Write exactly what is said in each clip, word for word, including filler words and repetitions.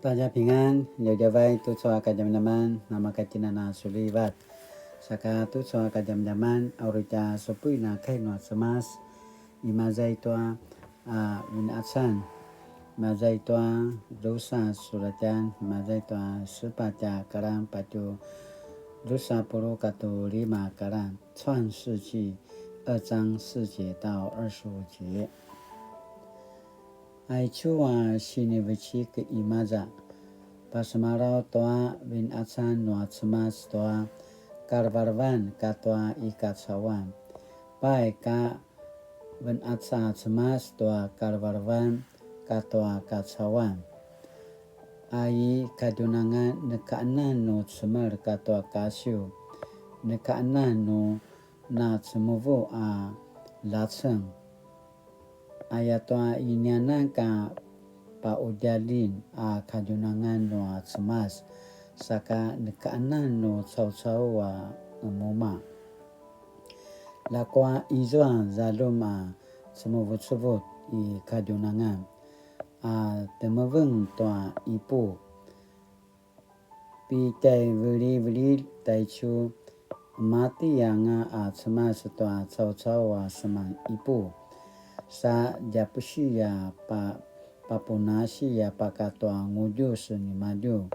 大家平安, djavadjavay tucu a kadjamadjaman, namakatjinan a sulivat. Saka tucu a kadjamadjaman, a uri tja supuin a kai nua Cemas, imaza i tua, a, vinqacan, imaza i tua drusa sulatjan, imaza i tua sepatj a karan patje drusa puluq katua lima karan, 創世記二章四節到二十五節。 Aicu a sinivecik imaza, pasemalaw tua vinqacan nua Cemas tua kalevelevan katua i kacauan. Pai ka venqac a Cemas tua kalevelevan katua kacauan. A i kadjunangan neka qenan nu cemel katua kasiw, neka qenan nu na cemuvuq a ljaceng. Ayatua inianan ka paqudjalin a kadjunangan nua Cemas, saka neka qenan nu caucau a qemuma. Ljakua izua zaljum a cemuvucuvut i kadjunangan, a temeveng tua ipu. Pitjaivilivililj taicu, mati anga a Cemas tua caucau a seman ipu. Sa djapesi a pa-, papunasi a pakatua ngudjus nimadju.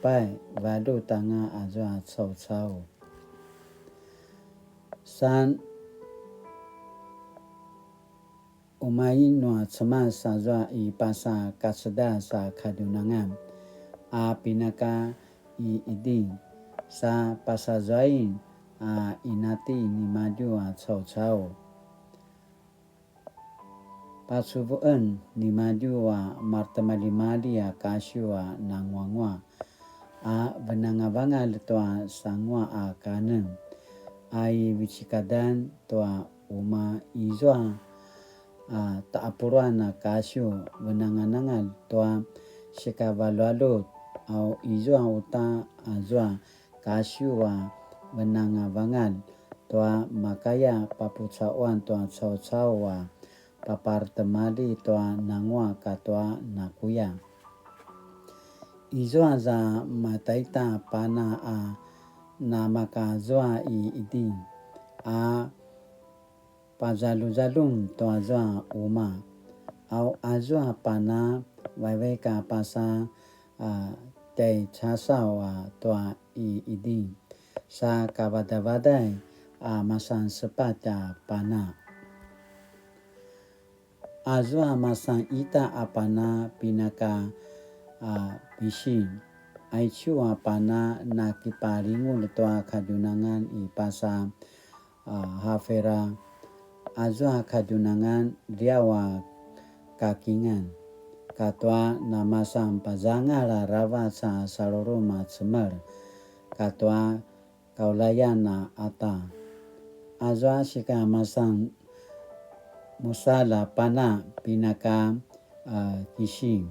Pai, valjut anga azua caucau. San umain nua Cemas azua i pasa kacedas a kadjunangan a pinaka i Idin, sa pasazuain a inati nimadju a caucau. Pacuvuqen nimadju a maretimaljimalji a kasiw a nanguanguaq, a venangavangalj tua sanguaq a kanen, a i vecekadan tua quma izua, a taqapuluan a kasiw venanganangalj tua sikavaljuvaljut, a izua uta azua kasiw a venangavangalj tua makaya papucaquan tua caucau a paparetimalji tua nanguaq katua nakuya. Izua za mataita pana a namakazua i Idin, a pazaljuzaljum tuazua quma. Au azua pana vaivaik a pasa a tjaicasaw a tua i Idin, sa kavadavaday a masan sepatj a pana. Azua masan ita a pana pinaka a Pisin. Aicu a pana nakipalingulj tua kadjunangan i pasa a Havira, azua kadjunangan liaw a kakingan, katua namasan pazangal aravac a salurum a cemel, katua kaulayan a qata. Azua sika masan musalj a pana pinaka a Kisi.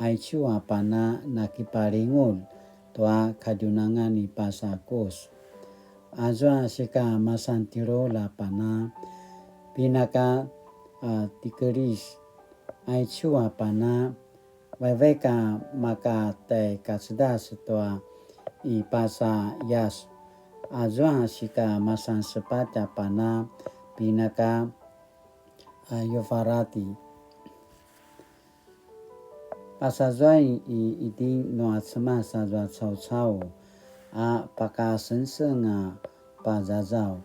Aicu a pana nakipalingulj tua kadjunangan i pasa Kus. Azua sika masan tjelulj a pana pinaka a Tikelis. Aicu a pana vaivaik a maka tjaikacedas tua i pasa Yas. Azua sika masan sepatj a pana pinaka a Yufarati. Pasazuain i Idin nua Cemas azua caucau a pakasengseng a pazazaw.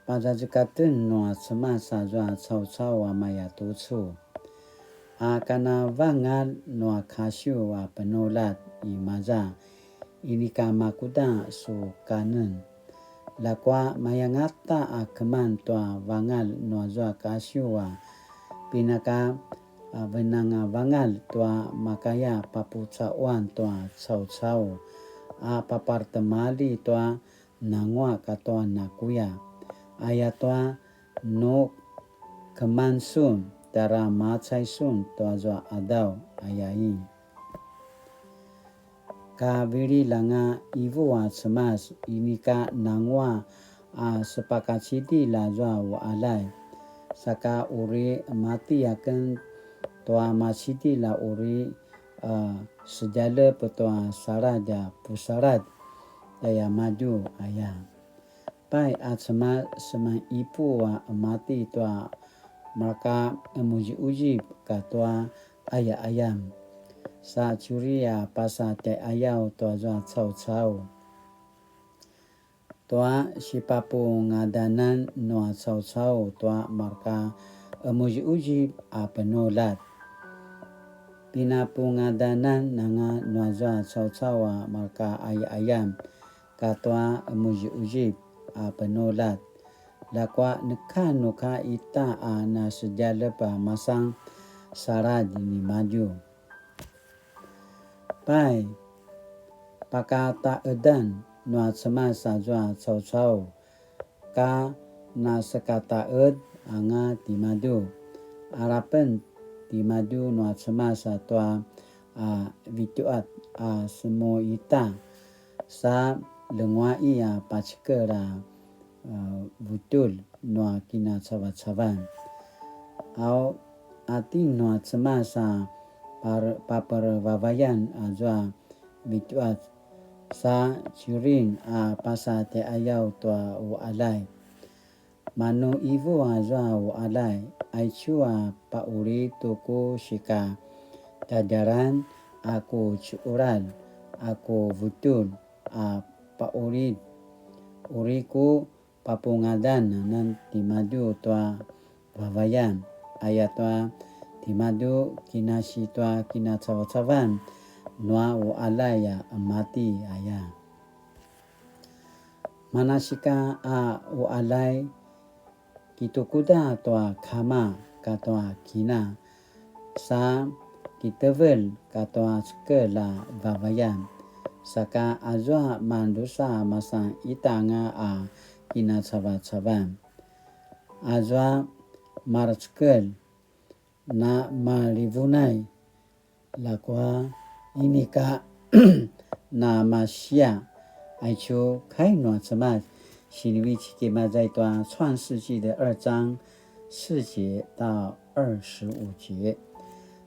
Pazazekaten nua Cemas azua caucau a mayatucu. A kanavangalj nua kasiw a penuljat imaza, inika makuda su kanen. Ljakua mayangata a keman tua vangalj nuazua kasiw a pinaka a venangavangalj tua makaya papucaquan tua caucau a paparetimalji tua nanguaq katua nakuya. Ayatua nu keman sun, tjara macay sun tuazua qadaw, ayain. Kavililj anga ivu a Cemas, inika nanguaq a sepakacidilj azua uqaljay. Saka uri mati aken tua macidilj a uri a, sedjalep tua saladj a pusaladj tjaimadju aya. Pai a Cemas seman ipu a emati tua marka emuziuzip katua aya'ayam. Sa curi a pasa tjai'ayaw tuazua caucau. Tua sipapungadanan nua caucau tua marka emuziuzip a penulat. Pinapungadanan anga nuazua caucau a marka aya'ayam katua emuziuzip a penulat. Ljakua neka nu ka ita a nasedjalep a masan saladj nimadju. Pai, pakata'edan nua Cemas azua caucau, ka nasekata'ed anga timadju. Alapen timadju nua Cemas a tua, a, vitju'at a semuita, sa lengua'i a pacikel a, a, vutjulj nua kinacavacavan. Au, atin nua Cemas a par-, papervavayan azua vitju'at, sa curin a pasa tjai'ayaw tua u'aljay. Manu ivu azua u'aljay, aicu a pa'ulid tu ku sika tjadjalan a ku cu'ulalj a ku vutjulj a pa'ulid, uri ku papungadan anan timadju tua vavayan, ayatua timadju kinasi tua kinacavacavan nua u'aljay a emati aya. Manasika a u'aljay kitukuda tua kama katua kina, sa kitevelj katua cekelj a vavayan, saka azua mandrusa masan ita anga a kinacavacavan. Azua marecekelj na malivunay, ljakua inika na masiaq. Aicu kai nua Cemas, sinivecik imaza i tua 創世記的二章四節到二十五節.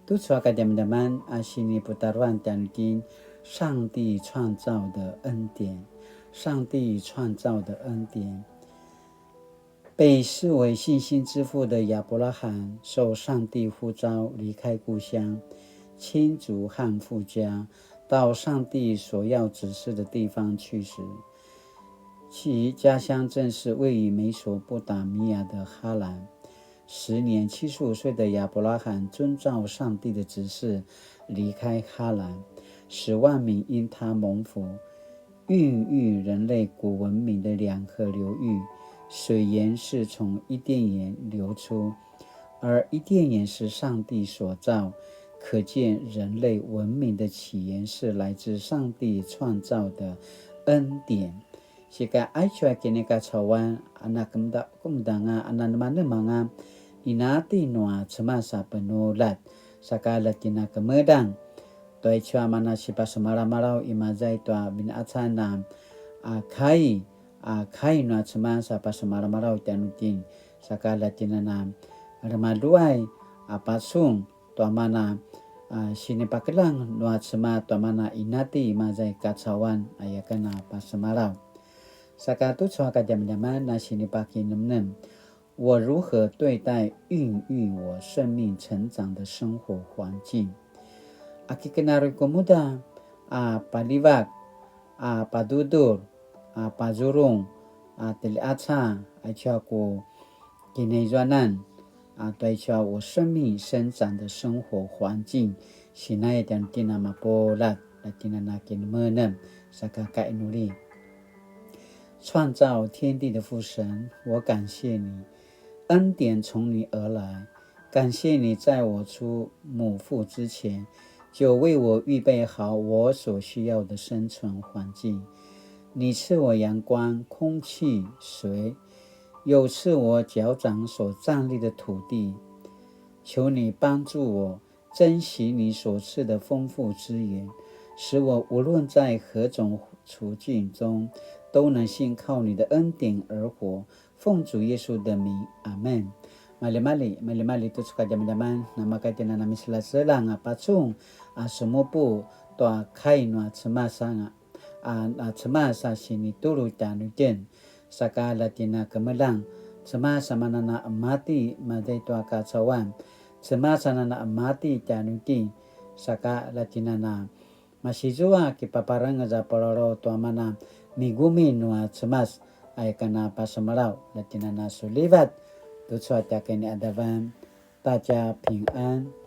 Tucu a kadjamadjaman a siniputaruan tjanuitjen, 上帝創造的恩典，上帝創造的恩典。 被视为信心之父的亚伯拉罕，受上帝呼召离开故乡、亲族和父家，到上帝所要指示的地方去时，其家乡正是位于美索不达米亚的哈兰。时年七十五岁的亚伯拉罕遵照上帝的指示离开哈兰，使万民因他蒙福。 孕育人类古文明的两河流域，水源是从伊甸园流出，而伊甸园是上帝所造，可见人类文明的起源是来自上帝创造的恩典。Sika aicu a kinikacauan, a na kemda-, kemdanga, a nanemanemanga, inati nua Cemas a penulat, saka la kinakemedan. Tua aicu a mana sipasemalamalaw imaza i tua vinqacan a, a, kai, a, kai nua Cemas a pasemalamalaw tjanuitjen, saka la tjinana remaluay a pacun tua mana, a, sinipakeljang nua Cemas tua mana inati imaza i kacauan a yaken a pasemalaw. Saka tucu a kadjamadjaman a sinipakinemnem, 我如何对待孕育我生命成长的生活环境？A kiken a uri kemuda a paljivak, a padudur, a pazurung, a teliaca, a cia ku kinaizuanan, a tua cia 我生命生长的生活环境, sinaya tjanuitjen a mapuljat, la tjinana kinemenem, saka kainuli. 创造天地的父神，我感谢你，恩典从你而来，感谢你在我出母腹之前，就为我预备好我所需要的生存环境。你赐我阳光、空气、水，又赐我脚掌所站立的土地。求你帮助我 珍惜你所赐的丰富资源，使我无论在何种处境中，都能信靠你的恩典而活。奉主耶稣的名，阿们。Maljimalji, maljimalji tucu a kadjamadjaman, namakatjena namiselasela nga pacun, a semupu tua kai nua Cemas anga, a, a Cemas a sinitulu tjanuitjen, saka la tjen a kemeljang, Cemas a manana emati maza i tua kacauan, Cemas a nana emati tjanuitjen, saka la tjen a na masizua kipaparangez a palalaut tua mana migumi nua Cemas, aya ken a pasemalaw, la tjen a na sulivat, tucu a tja kiniadavan, ta tja pingan.